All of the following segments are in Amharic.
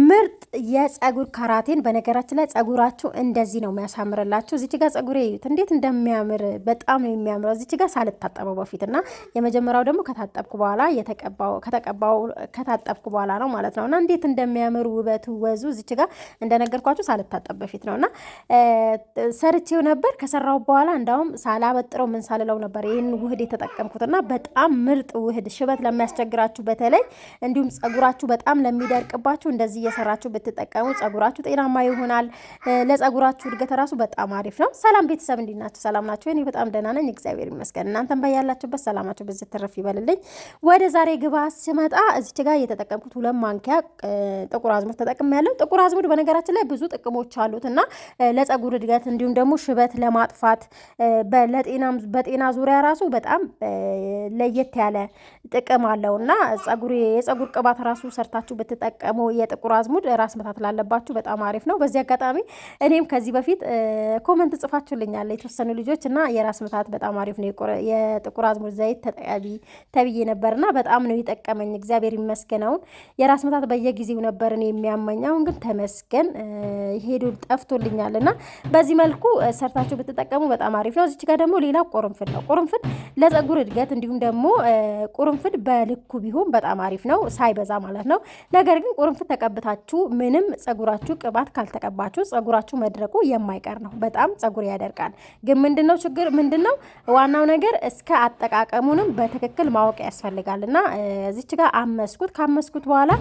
ምርጥ የጸጉር ካራቴን። በነገራችን ላይ ጸጉራችሁ እንደዚህ ነው የሚያሳምርላችሁ። እዚች ጋር ጸጉሬ እዩት እንዴት እንደሚያምር፣ በጣም ነው የሚያምረው። እዚች ጋር ሳልታጠበው በፊት እና የመጀመሪያው ደግሞ ከታጠብኩ በኋላ ከተቀባው ከታጠብኩ በኋላ ነው ማለት ነው። እና እንዴት እንደሚያምር ውበቱ፣ ወዙ እዚች ጋር እንደነገርኳችሁ ሳልታጠብ በፊት ነው እና ሰርቼው ነበር። ከሰራው በኋላ እንዳውም ሳላበጥረው ምን ሳልለው ነበር ይህን ውህድ የተጠቀምኩት እና በጣም ምርጥ ውህድ ሽበት ለሚያስቸግራችሁ በተለይ እንዲሁም ጸጉራችሁ በጣም ለሚደርቅባችሁ እንደዚህ እየሰራችሁ ብትጠቀሙ ጸጉራችሁ ጤናማ ይሆናል። ለጸጉራችሁ እድገት ራሱ በጣም አሪፍ ነው። ሰላም ቤተሰብ፣ እንዴት ናችሁ? ሰላም ናችሁ? እኔ በጣም ደህና ነኝ፣ እግዚአብሔር ይመስገን። እናንተም በያላችሁበት ሰላማችሁ ብዝት ትርፍ ይበልልኝ። ወደ ዛሬ ግብአት ስመጣ እዚች ጋር እየተጠቀምኩት 2 ማንኪያ ጥቁር አዝሙድ ተጠቅሜያለሁ። ጥቁር አዝሙድ በነገራችን ላይ ብዙ ጥቅሞች አሉት እና ለጸጉር እድገት እንዲሁም ደግሞ ሽበት ለማጥፋት በጤና ዙሪያ ራሱ በጣም ለየት ያለ ጥቅም አለው እና የጸጉር ቅባት ራሱ ሰርታችሁ ብትጠቀሙ የጥቁር አዝሙድ ራስ ምታት ላለባችሁ በጣም አሪፍ ነው። በዚህ አጋጣሚ እኔም ከዚህ በፊት comment ጽፋችሁልኛል የተወሰኑ ልጆች እና የራስ ምታት በጣም አሪፍ ነው የጥቁር አዝሙድ ዘይት ተጠቀሚ ተብዬ ነበርና በጣም ነው የጠቀመኝ። እግዚአብሔር ይመስገነውን የራስ ምታት በየጊዜው ነበር እኔ የሚያመኝ፣ አሁን ግን ተመስገን ሄዶ ጠፍቶልኛል። እና በዚህ መልኩ ሰርታችሁ ብትጠቀሙ በጣም አሪፍ ነው። እዚች ጋር ደግሞ ሌላ ቁርንፍድ ነው። ቁርንፍድ ለጸጉር እድገት እንዲሁም ደግሞ ቁርንፍድ በልኩ ቢሆን በጣም አሪፍ ነው፣ ሳይበዛ ማለት ነው። ነገር ግን ቁርንፍድ ተቀብታችሁ ምንም ጸጉራችሁ ቅባት ካልተቀባችሁ ጸጉራችሁ መድረቁ የማይቀር ነው። በጣም ጸጉር ያደርቃል። ግን ምንድነው ችግር ምንድነው ዋናው ነገር እስከ አጠቃቀሙንም በትክክል ማወቅ ያስፈልጋል። እና እዚች ጋር አመስኩት። ካመስኩት በኋላ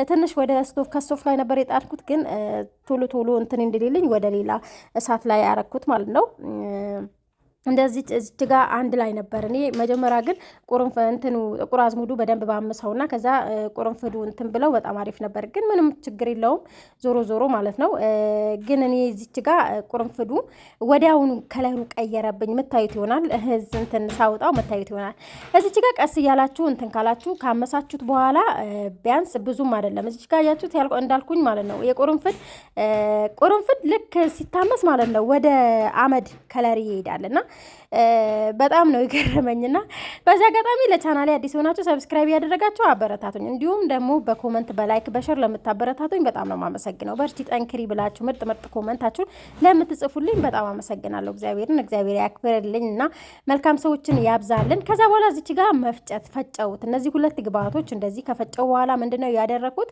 ትንሽ ወደ stove ከ stove ላይ ነበር የጣድኩት፣ ግን ቶሎ ቶሎ እንትን እንዲልልኝ ወደ ሌላ እሳት ላይ ያረኩት ማለት ነው። እንደዚህ እዚች ጋር አንድ ላይ ነበር። እኔ መጀመሪያ ግን ቁርንፍ እንትኑ ጥቁር አዝሙዱ በደንብ ባምሰውና ከዛ ቁርንፍዱ እንትን ብለው በጣም አሪፍ ነበር። ግን ምንም ችግር የለውም ዞሮ ዞሮ ማለት ነው። ግን እኔ እዚች ጋር ቁርንፍዱ ወዲያውኑ color ኡ ቀየረብኝ። ምታዩት ይሆናል፣ እንትን ሳውጣው ምታዩት ይሆናል። እዚች ጋር ቀስ እያላችሁ እንትን ካላችሁ ካመሳችሁት በኋላ ቢያንስ ብዙም አይደለም። እዚች ጋር ያችሁት እንዳልኩኝ ማለት ነው። የቁርንፍድ ቁርንፍድ ልክ ሲታመስ ማለት ነው ወደ አመድ color ይሄዳል እና በጣም ነው የገረመኝና በዚህ አጋጣሚ ለቻናሌ አዲስ የሆናችሁ subscribe ያደረጋችሁ አበረታቱኝ። እንዲሁም ደግሞ በ comment፣ በ like፣ በ share ለምታበረታቱኝ በጣም ነው የማመሰግነው። በርቺ ጠንክሪ ብላችሁ ምርጥ ምርጥ comment ኣችሁን ለምትጽፉልኝ በጣም አመሰግናለሁ። እግዚአብሔርን እግዚአብሔር ያክብርልኝ እና መልካም ሰዎችን ያብዛልን። ከዛ በኋላ እዚች ጋር መፍጨት ፈጨውት። እነዚህ ሁለት ግብአቶች እንደዚህ ከፈጨው በኋላ ምንድነው ያደረኩት?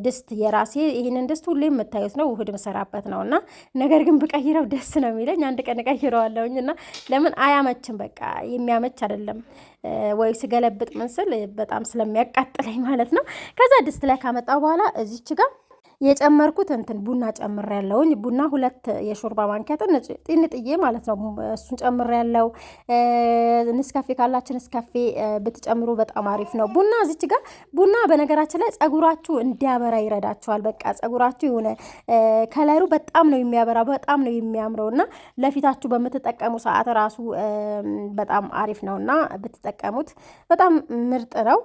ድስት የራሴ ይህንን ድስት ሁሌ የምታዩት ነው፣ ውህድ ምሰራበት ነው እና ነገር ግን ብቀይረው ደስ ነው የሚለኝ። አንድ ቀን እቀይረዋለሁኝ እና ለምን አያመችም፣ በቃ የሚያመች አይደለም ወይ ስገለብጥ ምን ስል በጣም ስለሚያቃጥለኝ ማለት ነው። ከዛ ድስት ላይ ካመጣው በኋላ እዚች ጋር የጨመርኩት እንትን ቡና ጨምሬያለሁኝ። ቡና 2 የሾርባ ማንኪያ ጥንጥዬ ማለት ነው። እሱን ጨምሬያለሁ። ንስካፌ ካላችሁ ንስካፌ ብትጨምሩ በጣም አሪፍ ነው። ቡና እዚች ጋር ቡና በነገራችን ላይ ጸጉራችሁ እንዲያበራ ይረዳችኋል። በቃ ጸጉራችሁ የሆነ color ኡ በጣም ነው የሚያበራ፣ በጣም ነው የሚያምረው እና ለፊታችሁ በምትጠቀሙ ሰዓት ራሱ በጣም አሪፍ ነው እና ብትጠቀሙት በጣም ምርጥ ነው።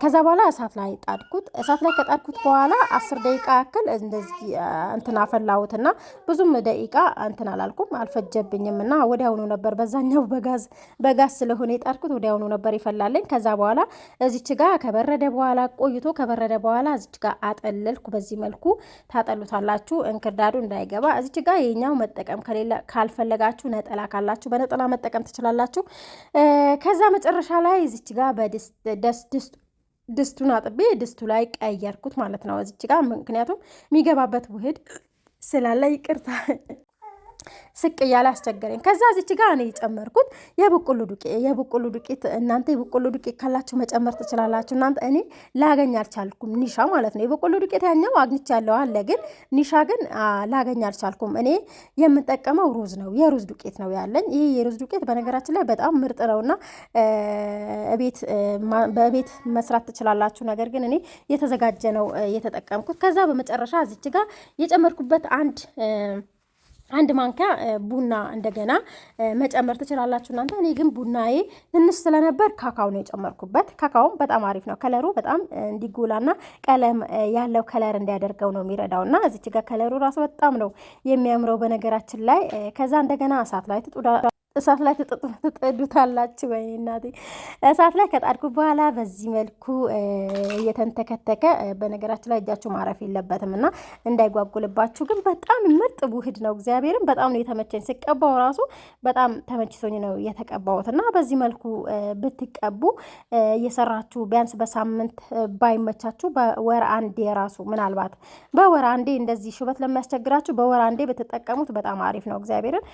ከዛ በኋላ እሳት ላይ ጣድኩት። እሳት ላይ ከጣድኩት በኋላ 10 ደቂቃ ያክል እንደዚህ እንትን አፈላሁትና ብዙም ደቂቃ እንትን አላልኩም፣ አልፈጀብኝም እና ወዲያውኑ ነበር በዛኛው በጋዝ ስለሆነ የጣድኩት ወዲያውኑ ነበር ይፈላልኝ። ከዛ በኋላ እዚች ጋ ከበረደ በኋላ ቆይቶ ከበረደ በኋላ እዚች ጋ አጠለልኩ። በዚህ መልኩ ታጠሉታላችሁ፣ እንክርዳዱ እንዳይገባ። እዚች ጋ የኛው መጠቀም ከሌለ ካልፈለጋችሁ ነጠላ ካላችሁ በነጠላ መጠቀም ትችላላችሁ። ከዛ መጨረሻ ላይ እዚች ጋ በድስት ድስት ድስቱን አጥቤ ድስቱ ላይ ቀየርኩት ማለት ነው እዚች ጋር፣ ምክንያቱም የሚገባበት ውህድ ስላለ ይቅርታ ስቅ እያለ አስቸገረኝ። ከዛ እዚች ጋር እኔ የጨመርኩት የበቆሎ ዱቄት የበቆሎ ዱቄት እናንተ የበቆሎ ዱቄት ካላችሁ መጨመር ትችላላችሁ። እናንተ እኔ ላገኝ አልቻልኩም፣ ኒሻ ማለት ነው። የበቆሎ ዱቄት ያኛው አግኝቻለሁ አለ፣ ግን ኒሻ ግን ላገኝ አልቻልኩም። እኔ የምጠቀመው ሩዝ ነው፣ የሩዝ ዱቄት ነው ያለኝ። ይህ የሩዝ ዱቄት በነገራችን ላይ በጣም ምርጥ ነውና በቤት መስራት ትችላላችሁ። ነገር ግን እኔ የተዘጋጀ ነው የተጠቀምኩት። ከዛ በመጨረሻ እዚች ጋር የጨመርኩበት አንድ አንድ ማንኪያ ቡና እንደገና መጨመር ትችላላችሁ እናንተ። እኔ ግን ቡናዬ ትንሽ ስለነበር ካካው ነው የጨመርኩበት። ካካውም በጣም አሪፍ ነው። color ኡ በጣም እንዲጎላና ቀለም ያለው color እንዲያደርገው ነው የሚረዳው እና እዚች ጋር color ኡ ራሱ በጣም ነው የሚያምረው በነገራችን ላይ። ከዛ እንደገና እሳት ላይ እሳት ላይ ትጥዱታላችሁ። ወይ እናቴ፣ እሳት ላይ ከጣድኩ በኋላ በዚህ መልኩ እየተንተከተከ፣ በነገራችን ላይ እጃችሁ ማረፍ የለበትም እና እንዳይጓጉልባችሁ። ግን በጣም ምርጥ ውህድ ነው። እግዚአብሔርን በጣም ነው የተመቸኝ። ስቀባው ራሱ በጣም ተመችቶኝ ነው የተቀባሁት። እና በዚህ መልኩ ብትቀቡ እየሰራችሁ ቢያንስ በሳምንት ባይመቻችሁ በወር አንዴ ራሱ፣ ምናልባት በወር አንዴ እንደዚህ ሽበት ለሚያስቸግራችሁ በወር አንዴ ብትጠቀሙት በጣም አሪፍ ነው። እግዚአብሔርን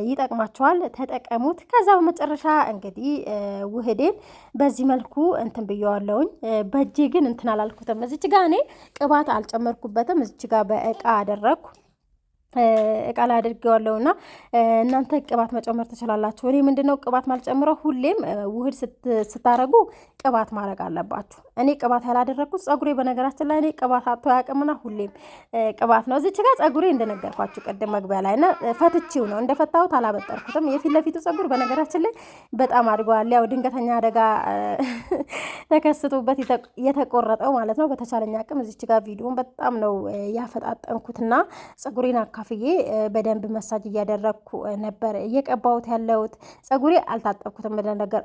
ይጠቅማችኋል። ተጠቀሙት። ከዛ በመጨረሻ እንግዲህ ውህዴን በዚህ መልኩ እንትን ብየዋለሁኝ። በእጄ ግን እንትን አላልኩትም። እዚች ጋ እኔ ቅባት አልጨመርኩበትም። እዚች ጋ በእቃ አደረግኩ፣ እቃ ላይ አድርጌዋለሁ እና እናንተ ቅባት መጨመር ትችላላችሁ። እኔ ምንድነው ቅባት ማልጨምረው፣ ሁሌም ውህድ ስታረጉ ቅባት ማድረግ አለባችሁ። እኔ ቅባት ያላደረግኩት ጸጉሬ በነገራችን ላይ እኔ ቅባት አጥቶ አያውቅምና ሁሌም ቅባት ነው። እዚች ጋር ጸጉሬ እንደነገርኳችሁ ቅድም መግቢያ ላይ እና ፈትቼው ነው፣ እንደፈታሁት አላበጠርኩትም። የፊት ለፊቱ ጸጉር በነገራችን ላይ በጣም አድገዋል። ያው ድንገተኛ አደጋ ተከስቶበት የተቆረጠው ማለት ነው። በተቻለኝ አቅም እዚች ጋር ቪዲዮን በጣም ነው ያፈጣጠንኩትና ጸጉሬን አካፍዬ በደንብ መሳጅ እያደረግኩ ነበር እየቀባሁት ያለሁት። ጸጉሬ አልታጠብኩትም ነገር።